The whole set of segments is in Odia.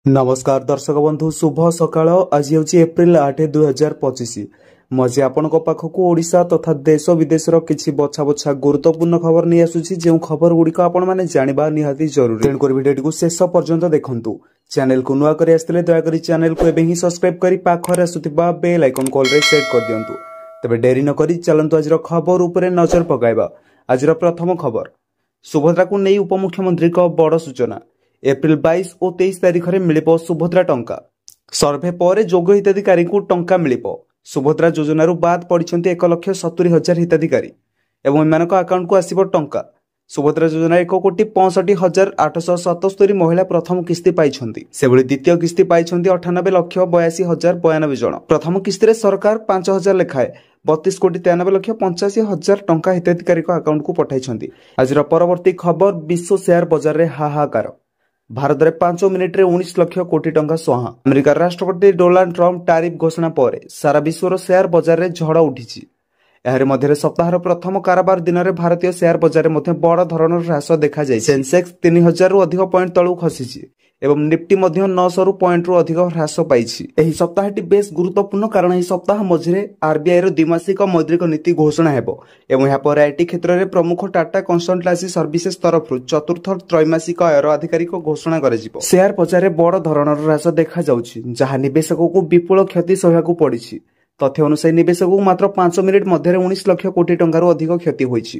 ନମସ୍କାର ଦର୍ଶକ ବନ୍ଧୁ, ଶୁଭ ସକାଳ। ଆଜି ହେଉଛି ଏପ୍ରିଲ 8 2025। ମୁଁ ଆଜି ଆପଣଙ୍କ ପାଖକୁ ଓଡ଼ିଶା ତଥା ଦେଶ ବିଦେଶର କିଛି ବଛା ବଛା ଗୁରୁତ୍ୱପୂର୍ଣ୍ଣ ଖବର ନେଇ ଆସୁଛି, ଯେଉଁ ଖବର ଗୁଡ଼ିକ ଆପଣମାନେ ଜାଣିବା ନିହାତି ଜରୁରୀ। ତେଣୁକରି ଭିଡ଼ିଓଟିକୁ ଶେଷ ପର୍ଯ୍ୟନ୍ତ ଦେଖନ୍ତୁ। ଚ୍ୟାନେଲକୁ ନୂଆ କରି ଆସିଥିଲେ ଦୟାକରି ଚ୍ୟାନେଲକୁ ଏବେ ହିଁ ସବସ୍କ୍ରାଇବ୍ କରି ପାଖରେ ଆସୁଥିବା ବେଲ୍ ଆଇକନ୍ କଲ୍ରେ ସେଟ୍ କରିଦିଅନ୍ତୁ। ତେବେ ଡେରି ନକରି ଚାଲନ୍ତୁ ଆଜିର ଖବର ଉପରେ ନଜର ପକାଇବା। ଆଜିର ପ୍ରଥମ ଖବର, ସୁଭଦ୍ରାକୁ ନେଇ ଉପମୁଖ୍ୟମନ୍ତ୍ରୀଙ୍କ ବଡ଼ ସୂଚନା। ଏପ୍ରିଲ 22 ଓ 23 ତାରିଖରେ ମିଳିବ ସୁଭଦ୍ରା ଟଙ୍କା। ସର୍ଭେ ପରେ ଯୋଗ୍ୟ ହିତାଧିକାରୀଙ୍କୁ ଟଙ୍କା ମିଳିବ। ସୁଭଦ୍ରା ଯୋଜନାରୁ ବାଦ୍ ପଡ଼ିଛନ୍ତି 1,70,000 ହିତାଧିକାରୀ ଏବଂ ଏମାନଙ୍କ ଆକାଉଣ୍ଟକୁ ଆସିବ ଟଙ୍କା। ସୁଭଦ୍ରା ଯୋଜନାରେ 1,65,877 ମହିଳା ପ୍ରଥମ କିସ୍ତି ପାଇଛନ୍ତି। ସେଭଳି ଦ୍ୱିତୀୟ କିସ୍ତି ପାଇଛନ୍ତି 98,82,092 ଜଣ। ପ୍ରଥମ କିସ୍ତିରେ ସରକାର 5000 ଲେଖାଏଁ 32,93,85,000 ଟଙ୍କା ହିତାଧିକାରୀଙ୍କ ଆକାଉଣ୍ଟକୁ ପଠାଇଛନ୍ତି। ଆଜିର ପରବର୍ତ୍ତୀ ଖବର, ବିଶ୍ୱ ସେୟାର ବଜାରରେ ହାହାକାର। ଭାରତରେ 5 ମିନିଟ୍ରେ 19 ଲକ୍ଷ କୋଟି ଟଙ୍କା ସ୍ୱାହା। ଆମେରିକାର ରାଷ୍ଟ୍ରପତି ଡୋନାଲ୍ଡ ଟ୍ରମ୍ପ ଟାରିଫ ଘୋଷଣା ପରେ ସାରା ବିଶ୍ୱର ସେୟାର ବଜାରରେ ଝଡ଼ ଉଠିଛି। ଏହାରି ମଧ୍ୟରେ ସପ୍ତାହର ପ୍ରଥମ କାରବାର ଦିନରେ ଭାରତୀୟ ସେୟାର ବଜାରରେ ମଧ୍ୟ ବଡ଼ ଧରଣର ହ୍ରାସ ଦେଖାଯାଇଛି। ସେନ୍ସେକ୍ସ 3000ରୁ ଅଧିକ ପଏଣ୍ଟ ତଳକୁ ଖସିଛି ଏବଂ ନିଫ୍ଟି ମଧ୍ୟ 900ରୁ ପଏଣ୍ଟରୁ ଅଧିକ ହ୍ରାସ ପାଇଛି। ଏହି ସପ୍ତାହଟି ବେଶ ଗୁରୁତ୍ୱପୂର୍ଣ୍ଣ, କାରଣ ଏହି ସପ୍ତାହ ମଝିରେ ଆରବିଆଇର ଦ୍ୱିମାସିକ ମୌଦ୍ରିକ ନୀତି ଘୋଷଣା ହେବ ଏବଂ ଏହାପରେ IT କ୍ଷେତ୍ରରେ ପ୍ରମୁଖ ଟାଟା କନସଲଟାନ୍ସି ସର୍ଭିସେସ୍ ତରଫରୁ ଚତୁର୍ଥ ତ୍ରୈମାସିକ ଆୟର ଆଧିକାରିକ ଘୋଷଣା କରାଯିବ। ସେୟାର ବଜାରରେ ବଡ଼ ଧରଣର ହ୍ରାସ ଦେଖାଯାଉଛି, ଯାହା ନିବେଶକଙ୍କୁ ବିପୁଳ କ୍ଷତି ସହିବାକୁ ପଡ଼ିଛି। ତଥ୍ୟ ଅନୁଯାୟୀ ନିବେଶକଙ୍କୁ ମାତ୍ର 5 ମିନିଟ୍ ମଧ୍ୟରେ 19 ଲକ୍ଷ କୋଟି ଟଙ୍କାରୁ ଅଧିକ କ୍ଷତି ହୋଇଛି।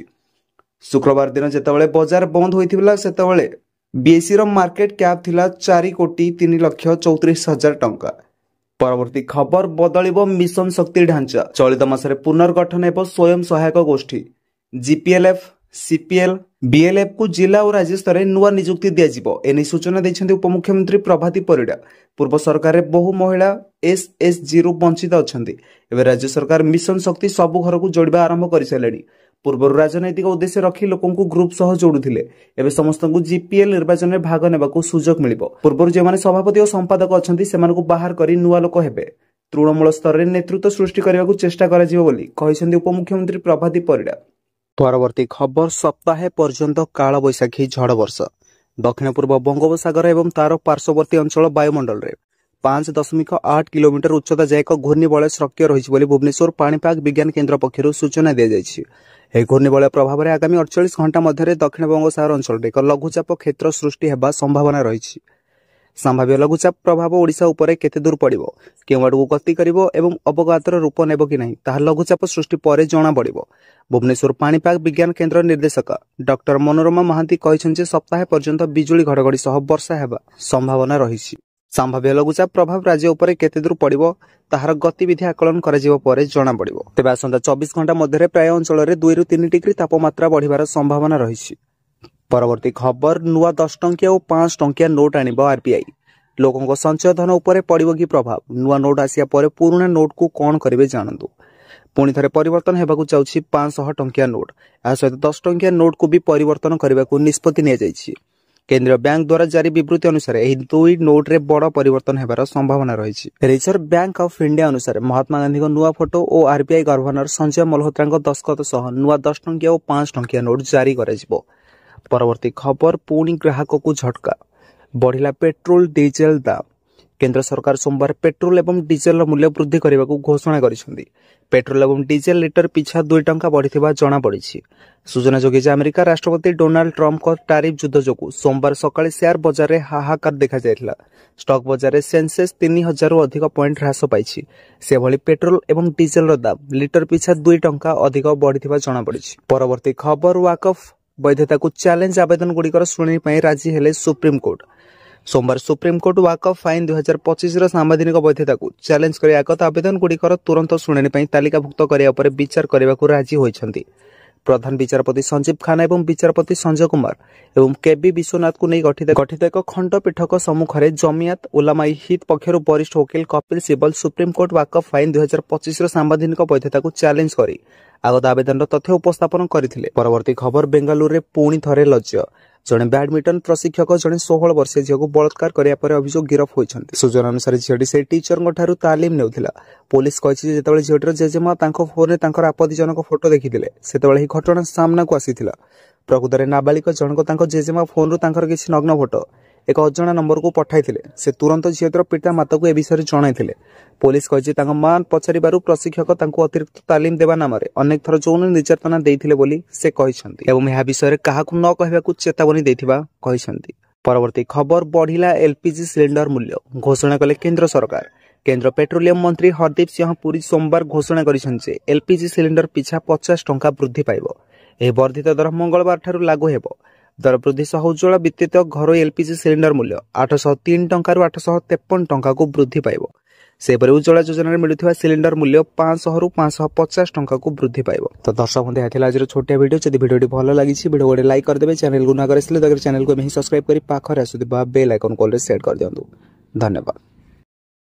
ଶୁକ୍ରବାର ଦିନ ଯେତେବେଳେ ବଜାର ବନ୍ଦ ହୋଇଥିଲା, ସେତେବେଳେ ବିଏସ୍ଇର ମାର୍କେଟ କ୍ୟାପ୍ ଥିଲା 4,03,34,000 ଟଙ୍କା। ପରବର୍ତ୍ତୀ ଖବର, ବଦଳିବ ମିଶନ ଶକ୍ତି ଢାଞ୍ଚା। ଚଳିତ ମାସରେ ପୁନର୍ଗଠନ ହେବ ସ୍ୱୟଂ ସହାୟକ ଗୋଷ୍ଠୀ। ଜିପିଏଲ୍ଏଫ୍, ସିପିଏଲ୍, ବିଏଲ୍ଏଫ୍କୁ ଜିଲ୍ଲା ଓ ରାଜ୍ୟ ସ୍ତରରେ ନୂଆ ନିଯୁକ୍ତି ଦିଆଯିବ। ଏନେଇ ସୂଚନା ଦେଇଛନ୍ତି ଉପମୁଖ୍ୟମନ୍ତ୍ରୀ ପ୍ରଭାତୀ ପରିଡ଼ା। ପୂର୍ବ ସରକାରରେ ବହୁ ମହିଳା ଏସ୍ଏଚ୍ଜିରୁ ବଞ୍ଚିତ ଅଛନ୍ତି। ଏବେ ରାଜ୍ୟ ସରକାର ମିଶନ ଶକ୍ତି ସବୁ ଘରକୁ ଯୋଡ଼ିବା ଆରମ୍ଭ କରିସାରିଲେଣି। ପୂର୍ବରୁ ରାଜନୈତିକ ଉଦ୍ଦେଶ୍ୟ ରଖି ଲୋକଙ୍କୁ ଗ୍ରୁପ୍ ସହ ଯୋଡୁଥିଲେ। ଏବେ ସମସ୍ତଙ୍କୁ ଜିପିଏଲ୍ ନିର୍ବାଚନରେ ଭାଗ ନେବାକୁ ସୁଯୋଗ ମିଳିବ। ପୂର୍ବରୁ ଯେଉଁମାନେ ସଭାପତି ଓ ସମ୍ପାଦକ ଅଛନ୍ତି, ସେମାନଙ୍କୁ ବାହାର କରି ନୂଆ ଲୋକ ହେବେ। ତୃଣମୂଳ ସ୍ତରରେ ନେତୃତ୍ୱ ସୃଷ୍ଟି କରିବାକୁ ଚେଷ୍ଟା କରାଯିବ ବୋଲି କହିଛନ୍ତି ଉପମୁଖ୍ୟମନ୍ତ୍ରୀ ପ୍ରଭାତୀ ପରିଡ଼ା। ପରବର୍ତ୍ତୀ ଖବର, ସପ୍ତାହେ ପର୍ଯ୍ୟନ୍ତ କାଳବୈଶାଖୀ ଝଡ଼ ବର୍ଷା। ଦକ୍ଷିଣ ପୂର୍ବ ବଙ୍ଗୋପସାଗର ଏବଂ ତାର ପାର୍ଶ୍ୱବର୍ତ୍ତୀ ଅଞ୍ଚଳ ବାୟୁମଣ୍ଡଳରେ 5.8 କିଲୋମିଟର ଉଚ୍ଚତା ଯାଏ ଏକ ଘୂର୍ଣ୍ଣିବଳୟ ସକ୍ରିୟ ରହିଛି ବୋଲି ଭୁବନେଶ୍ୱର ପାଣିପାଗ ବିଜ୍ଞାନ କେନ୍ଦ୍ର ପକ୍ଷରୁ ସୂଚନା ଦିଆଯାଇଛି। ଏହି ଘୂର୍ଣ୍ଣିବଳୟ ପ୍ରଭାବରେ ଆଗାମୀ 48 ଘଣ୍ଟା ମଧ୍ୟରେ ଦକ୍ଷିଣ ବଙ୍ଗୋପସାଗର ଅଞ୍ଚଳରେ ଏକ ଲଘୁଚାପ କ୍ଷେତ୍ର ସୃଷ୍ଟି ହେବା ସମ୍ଭାବନା ରହିଛି। ସମ୍ଭାବ୍ୟ ଲଘୁଚାପ ପ୍ରଭାବ ଓଡ଼ିଶା ଉପରେ କେତେ ଦୂର ପଡ଼ିବ, କେଉଁ ଆଡ଼କୁ ଗତି କରିବ ଏବଂ ଅବଘାତର ରୂପ ନେବ କି ନାହିଁ, ତାହା ଲଘୁଚାପ ସୃଷ୍ଟି ପରେ ଜଣାପଡ଼ିବ। ଭୁବନେଶ୍ୱର ପାଣିପାଗ ବିଜ୍ଞାନ କେନ୍ଦ୍ର ନିର୍ଦ୍ଦେଶକ ଡକ୍ଟର ମନୋରମା ମହାନ୍ତି କହିଛନ୍ତି ଯେ ସପ୍ତାହେ ପର୍ଯ୍ୟନ୍ତ ବିଜୁଳି ଘଡ଼ଘଡ଼ି ସହ ବର୍ଷା ହେବା ସମ୍ଭାବନା ରହିଛି। ସମ୍ଭାବ୍ୟ ଲଘୁଚାପ ପ୍ରଭାବ ରାଜ୍ୟ ଉପରେ କେତେ ଦୂର ପଡ଼ିବ, ତାହାର ଗତିବିଧି ଆକଳନ କରାଯିବା ପରେ ଜଣାପଡ଼ିବ। ତେବେ ଆସନ୍ତା 24 ଘଣ୍ଟା ମଧ୍ୟରେ ପ୍ରାୟ ଅଞ୍ଚଳରେ 2ରୁ 3 ଡିଗ୍ରୀ ତାପମାତ୍ରା ବଢ଼ିବାର ସମ୍ଭାବନା ରହିଛି। ପରବର୍ତ୍ତୀ ଖବର, ନୂଆ 10 ଟଙ୍କିଆ ଓ 5 ଟଙ୍କିଆ ନୋଟ୍ ଆଣିବ ଆରବିଆଇ। ଲୋକଙ୍କ ସଞ୍ଚୟ ଧନ ଉପରେ ପଡ଼ିବ କି ପ୍ରଭାବ? ନୂଆ ନୋଟ୍ ଆସିବା ପରେ ପୁରୁଣା ନୋଟ୍କୁ କ'ଣ କରିବେ ଜାଣନ୍ତୁ। ପୁଣି ଥରେ ପରିବର୍ତ୍ତନ ହେବାକୁ ଯାଉଛି 500 ଟଙ୍କିଆ ନୋଟ୍। ଏହା ସହିତ 10 ଟଙ୍କିଆ ନୋଟ୍କୁ ବି ପରିବର୍ତ୍ତନ କରିବାକୁ ନିଷ୍ପତ୍ତି ନିଆଯାଇଛି। କେନ୍ଦ୍ରୀୟ ବ୍ୟାଙ୍କ ଦ୍ୱାରା ଜାରି ବିବୃତ୍ତି ଅନୁସାରେ ଏହି ଦୁଇ ନୋଟ୍ରେ ବଡ଼ ପରିବର୍ତ୍ତନ ହେବାର ସମ୍ଭାବନା ରହିଛି। ରିଜର୍ଭ ବ୍ୟାଙ୍କ ଅଫ୍ ଇଣ୍ଡିଆ ଅନୁସାରେ ମହାତ୍ମା ଗାନ୍ଧୀଙ୍କ ନୂଆ ଫଟୋ ଓ ଆରବିଆଇ ଗଭର୍ଣ୍ଣର ସଞ୍ଜୟ ମଲ୍ହୋତ୍ରାଙ୍କ ଦସ୍ତଖତ ସହ ନୂଆ 10 ଟଙ୍କିଆ ଓ 5 ଟଙ୍କିଆ ନୋଟ୍ ଜାରି କରାଯିବ। ପରବର୍ତ୍ତୀ ଖବର, ପୁଣି ଗ୍ରାହକକୁ ଝଟକା, ବଢ଼ିଲା ପେଟ୍ରୋଲ ଡିଜେଲ ଦାମ। କେନ୍ଦ୍ର ସରକାର ସୋମବାର ପେଟ୍ରୋଲ ଏବଂ ଡିଜେଲର ମୂଲ୍ୟ ବୃଦ୍ଧି କରିବାକୁ ଘୋଷଣା କରିଛନ୍ତି। ପେଟ୍ରୋଲ ଏବଂ ଡିଜେଲ ଲିଟର ପିଛା 2 ଟଙ୍କା ବଢ଼ିଥିବା ଜଣାପଡ଼ିଛି। ସୂଚନାଯୋଗ୍ୟ ଯେ ଆମେରିକା ରାଷ୍ଟ୍ରପତି ଡୋନାଲ୍ଡ ଟ୍ରମ୍ପଙ୍କ ଟାରିଫ ଯୁଦ୍ଧ ଯୋଗୁଁ ସୋମବାର ସକାଳେ ସେୟାର ବଜାରରେ ହାହାକାର ଦେଖାଯାଇଥିଲା। ଷ୍ଟକ୍ ବଜାରରେ ସେନ୍ସେକ୍ସ 3000ରୁ ଅଧିକ ପଏଣ୍ଟ ହ୍ରାସ ପାଇଛି। ସେଭଳି ପେଟ୍ରୋଲ ଏବଂ ଡିଜେଲର ଦାମ ଲିଟର ପିଛା 2 ଟଙ୍କା ଅଧିକ ବଢ଼ିଥିବା ଜଣାପଡ଼ିଛି। ପରବର୍ତ୍ତୀ ଖବର, ୱାକଫ ବୈଧତାକୁ ଚ୍ୟାଲେଞ୍ଜ ଆବେଦନଗୁଡ଼ିକର ଶୁଣାଣି ପାଇଁ ରାଜି ହେଲେ ସୁପ୍ରିମକୋର୍ଟ। ସୋମବାର ସୁପ୍ରିମକୋର୍ଟ ୱାକଫ ଆଇନ 2025ର ସାମ୍ବିଧାନିକ ବୈଧତାକୁ ଚ୍ୟାଲେଞ୍ଜ କରି ଆଗତ ଆବେଦନଗୁଡ଼ିକର ତୁରନ୍ତ ଶୁଣାଣି ପାଇଁ ତାଲିକାଭୁକ୍ତ କରିବା ଉପରେ ବିଚାର କରିବାକୁ ରାଜି ହୋଇଛନ୍ତି। ପ୍ରଧାନ ବିଚାରପତି ସଞ୍ଜୀବ ଖାନ୍ନା ଏବଂ ବିଚାରପତି ସଞ୍ଜୟ କୁମାର ଏବଂ କେବି ବିଶ୍ୱନାଥଙ୍କୁ ନେଇ ଗଠିତ ଏକ ଖଣ୍ଡପୀଠଙ୍କ ସମ୍ମୁଖରେ ଜମିଆତ ଉଲାମାଇ ହିତ୍ ପକ୍ଷରୁ ବରିଷ୍ଠ ଓକିଲ କପିଲ ସିବଲ ସୁପ୍ରିମକୋର୍ଟ ୱାକଫ ଆଇନ 2025ର ସାମ୍ବିଧାନିକ ବୈଧତାକୁ ଚ୍ୟାଲେଞ୍ଜ କରି ଆଗତ ଆବେଦନର ତଥ୍ୟ ଉପସ୍ଥାପନ କରିଥିଲେ। ପରବର୍ତ୍ତୀ ଖବର, ବେଙ୍ଗାଲୁରୁରେ ପୁଣି ଥରେ ଲଜ୍ଜା। ଜଣେ ବ୍ୟାଡମିଣ୍ଟନ ପ୍ରଶିକ୍ଷକ ଜଣେ 16 ବର୍ଷୀୟ ଝିଅକୁ ବଳାତ୍କାର କରିବା ପରେ ଅଭିଯୋଗ ଗିରଫ ହୋଇଛନ୍ତି। ସୂଚନା ଅନୁସାରେ ଝିଅଟି ସେହି ଟିଚରଙ୍କ ଠାରୁ ତାଲିମ ନେଉଥିଲା। ପୋଲିସ କହିଛି ଯେ ଯେତେବେଳେ ଝିଅଟିର ଜେଜେମା ତାଙ୍କ ଫୋନରେ ତାଙ୍କର ଆପତ୍ତିଜନକ ଫଟୋ ଦେଖିଥିଲେ, ସେତେବେଳେ ଏହି ଘଟଣା ସାମ୍ନାକୁ ଆସିଥିଲା। ପ୍ରକୃତରେ ନାବାଳିକ ଜଣକ ତାଙ୍କ ଜେଜେମା ଫୋନରୁ ତାଙ୍କର କିଛି ନଗ୍ନ ଫଟୋ ଏକ ଅଜଣା ନମ୍ବରକୁ ପଠାଇଥିଲେ। ସେ ତୁରନ୍ତ ଝିଅଟିର ପିତାମାତାକୁ ଏ ବିଷୟରେ ଜଣାଇଥିଲେ। ପୋଲିସ କହିଛି, ତାଙ୍କ ମା ପଚାରିବାରୁ ପ୍ରଶିକ୍ଷକ ତାଙ୍କୁ ଅତିରିକ୍ତ ତାଲିମ ଦେବା ନାମରେ ଅନେକ ଥର ଯୌନ ନିର୍ଯାତନା ଦେଇଥିଲେ ବୋଲି ସେ କହିଛନ୍ତି ଏବଂ ଏହା ବିଷୟରେ କାହାକୁ ନ କହିବାକୁ ଚେତାବନୀ ଦେଇଥିବା କହିଛନ୍ତି। ପରବର୍ତ୍ତୀ ଖବର, ବଢ଼ିଲା ଏଲ୍ପିଜି ସିଲିଣ୍ଡର ମୂଲ୍ୟ, ଘୋଷଣା କଲେ କେନ୍ଦ୍ର ସରକାର। କେନ୍ଦ୍ର ପେଟ୍ରୋଲିୟମ ମନ୍ତ୍ରୀ ହରଦୀପ ସିଂହ ପୁରୀ ସୋମବାର ଘୋଷଣା କରିଛନ୍ତି ଯେ ଏଲ୍ପିଜି ସିଲିଣ୍ଡର ପିଛା 50 ଟଙ୍କା ବୃଦ୍ଧି ପାଇବ। ଏହି ବର୍ଦ୍ଧିତ ଦର ମଙ୍ଗଳବାରଠାରୁ ଲାଗୁ ହେବ। ଦର ବୃଦ୍ଧି ସହ ଉଜ୍ଜ୍ୱଳା ବିତରିତ ଘରୋଇ ଏଲ୍ପିଜି ସିଲିଣ୍ଡର ମୂଲ୍ୟ 803 ଟଙ୍କାରୁ 853 ଟଙ୍କାକୁ ବୃଦ୍ଧି ପାଇବ। ସେହିପରି ଉଜ୍ଜ୍ୱଳା ଯୋଜନାରେ ମିଳୁଥିବା ସିଲିଣ୍ଡର ମୂଲ୍ୟ 500ରୁ 550 ଟଙ୍କାକୁ ବୃଦ୍ଧି ପାଇବ। ତ ଦର୍ଶକ ବନ୍ଧୁ, ଏହା ଥିଲା ଆଜିର ଛୋଟିଆ ଭିଡ଼ିଓ। ଯଦି ଭିଡ଼ିଓଟି ଭଲ ଲାଗିଛି, ଭିଡ଼ିଓ ଗୋଟେ ଲାଇକ୍ କରିଦେବେ। ଚ୍ୟାନେଲକୁ ନୂଆ କରି ଆସିଲେ ଦୟାକରି ଚ୍ୟାନେଲକୁ ଏବେ ହିଁ ସବସ୍କ୍ରାଇବ୍ କରି ପାଖରେ ଆସୁଥିବା ବେଲ୍ ଆଇକନ୍ କଲରେ ସେଟ୍ କରିଦିଅନ୍ତୁ। ଧନ୍ୟବାଦ।